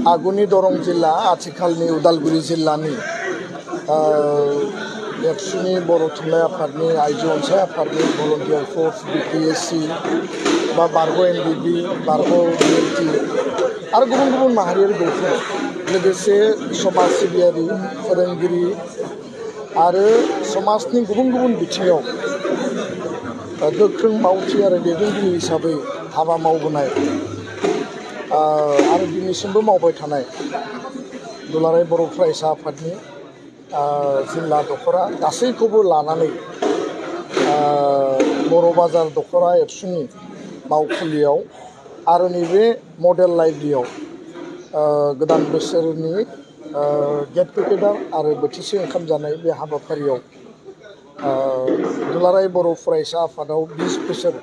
आगुनि दरं जिल्ला आथिखालनि उदालगुरि जिल्लानि एबसुनि बर' थुनलाइ आफादनि आइजो अनसाइ आफादनि भलन्टियार फर्स बिपिएससि बा बारग' एमबिबि बारग' बिएलटि आरो गुबुन गुबुन माहारियारि गौथुम लोगोसे समाज सिबियारि फोरोंगिरि आरो समाजनि गुबुन गुबुन बिथिङाव गोख्रों मावथि आरो दैदेनगिरि हिसाबै हाबा मावबोनाय आरो दिनैसिमबो मावबाय थानाय दुलाराय बर' फरायसा आफादनि जिल्ला दख'रा गासैखौबो लानानै बर' बाजार दख'रा एबसुनि मावखुलियाव आरो नैबे मडेल लाइब्रेरियाव गोदान बोसोरनि गेट टुगेदार आरो बोथिसे ओंखाम जानाय बे हाबाफारियाव दुलाराय बर' फरायसा आफादाव 20 बोसोर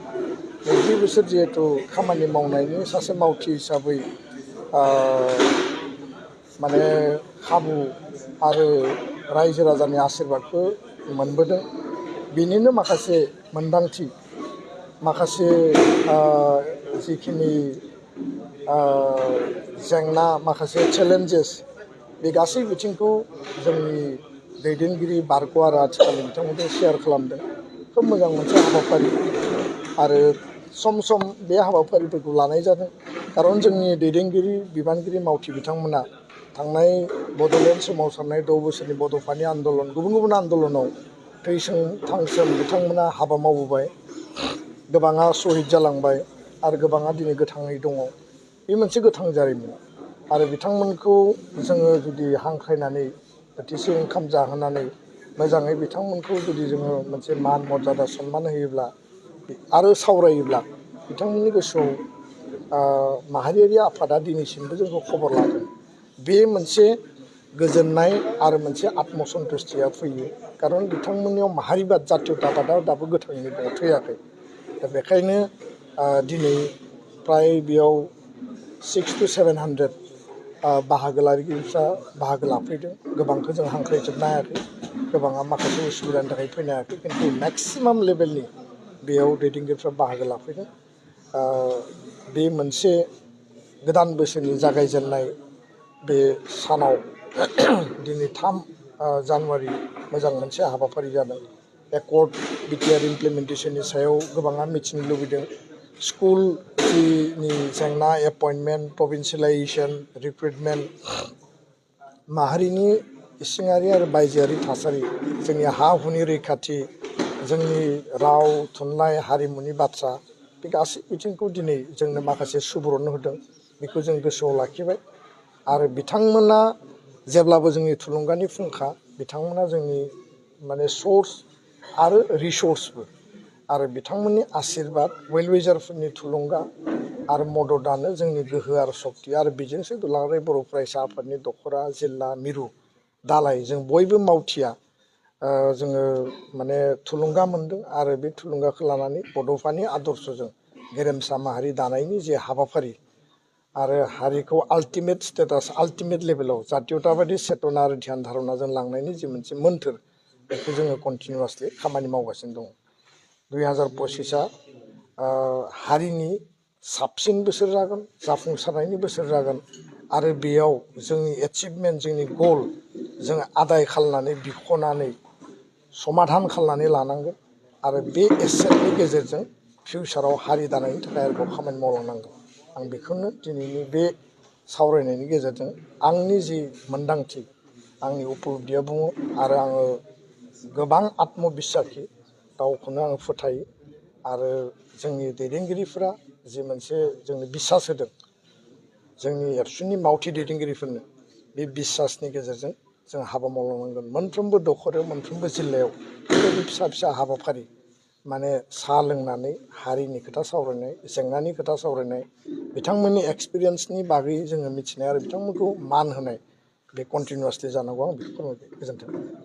20 बोसोर जिहेतु खामानि मावनायनि सासे मावथि हिसाबै माने खाबु आरो रायजो राजानि आशीर्बादखौ मोनबोदों। बेनिनो माखासे मोनदांथि माखासे जिखिनि जेंना माखासे चेलेन्जेस बे गासै बिथिंखौ जोंनि दैदेनगिरि बारग' आरो आथिखालनि बिथांमोनजों शेयार खालामदों। खोब मोजां मोनसे हाबाफारि आरो सम सम बे हाबाफारिफोरखौ लानाय जादों खारन जोंनि दैदेनगिरि बिबानगिरि मावथि बिथांमोना थांनाय बड'लेण्ड सोमावसारनाय 6 बोसोरनि बड'फानि आन्दलन गुबुन गुबुन आन्दलनाव थैसोम थांसोम बिथांमोना हाबा मावबोबाय, गोबाङा शहीद जालांबाय आरो गोबाङा दिनै गोथाङै दङ। बे मोनसे गोथां जारिमिन आरो बिथांमोनखौ जोङो जुदि हांख्रायनानै बोथिसे ओंखाम जाहोनानै मोजाङै बिथांमोनखौ जुदि जोङो मोनसे मान मर्यादा सन्मान होयोब्ला आरो सावरायोब्ला बिथांमोननि गोसोआव माहारियारि आफादा दिनैसिमबो जोंखौ खबर लादों। बे मोनसे गोजोननाय आरो मोनसे आत्मसन्थुष्टिया फैयो खारन बिथांमोननियाव माहारिबाद जातीयताबादा दाबो गोथाङैनो दङ, थैयाखै। दा बेखायनो दिनै फ्राय बेयाव 600 to 700 बाहागो लागिरिफ्रा बाहागो लाफैदों। गोबांखौ जों हांख्रायजोबनो हायाखै, गोबाङा माखासे उसुबिदानि थाखाय फैनो हायाखै, खिन्थु मेक्सिमाम लेभेलनि बेयाव दैदेनगिरिफ्रा बाहागो लाफैदों। बे मोनसे गोदान बोसोरनि जागायजेननाय बे सानाव दिनै 3 जानुवारि मोजां मोनसे हाबाफारि जादों। एकर्ड बिटिआर इमप्लिमेन्टेसननि सायाव गोबाङा मिथिनो लुबैदों। स्कुल जिनि जेंना एपइन्टमेन्ट प्रभिन्सियेलाइजेसन रिक्रुटमेन्ट माहारिनि इसिङारि आरो बायजोआरि थासारि जोंनि हा हुनि रैखाथि जोंनि राव थुनलाइ हारिमुनि बाथ्रा बे गासै बिथिंखौ दिनै जोंनो माखासे सुबुरुन होदों। बेखौ जों गोसोआव लाखिबाय आरो बिथांमोना जेब्लाबो जोंनि थुलुंगानि फुंखा, बिथांमोना जोंनि माने सर्स आरो रिसर्सबो आरो बिथांमोननि आशीर्बाद वेल विजारफोरनि थुलुंगा आरो मददानो जोंनि गोहो आरो सक्ति आरो बेजोंसो दुलाराय बर' फरायसा आफादनि दख'रा जिल्ला मिरु दालाय जों बयबो मावथिया जोङो माने थुलुंगा मोनदों आरो बे थुलुंगाखौ लानानै बड'फानि आदर्शजों गेरेमसा माहारि दानायनि जे हाबाफारि आरो हारिखौ आल्टिमेट स्टेटास आल्टिमेट लेभेलाव जातीयताबादि चेतना आरो ध्यान धारणाजों लांनायनि जे मोनसे मोन्थोर बेखौ जोङो कन्टिनिउवासलि खामानि मावगासिनो दङ। 2025आ हारिनि साबसिन बोसोर जागोन, जाफुंसारनायनि बोसोर जागोन आरो बेयाव जोंनि एचिभमेन्ट जोंनि गल जों आदाय खालामनानै बिख'नानै समाधान खालामनानै लानांगोन आरो बे एसेटनि गेजेरजों फिउचाराव हारि दानायनि थाखाय आरोबाव खामानि मावलांनांगोन। आं बेखौनो दिनैनि बे सावरायनायनि गेजेरजों आंनि जि मोन्दांथि आंनि उपलब्धिया बुङो आरो आङो गोबां आत्मबिस्साखि गावखौनो आङो फोथायो आरो जोंनि दैदेनगिरिफोरा जि मोनसे जोंनो बिसास होदों जोंनि एबसुनि मावथि दैदेनगिरिफोरनो बे बिसासनि गेजेरजों जों हाबा मावलांनांगोन। मोनफ्रोमबो दख'रायाव मोनफ्रोमबो जिल्लायाव बेबायदि फिसा फिसा हाबाफारि माने साहा लोंनानै हारिनि खोथा सावरायनाय, जेंनानि खोथा सावरायनाय, बिथांमोननि एक्सपिरियेन्सनि बागै जोङो मिथिनाय आरो बिथांमोनखौ मान होनाय बे कन्टिनिउवासलि जानांगौ। आं बेखौ फोरमायबाय। गोजोन्थों।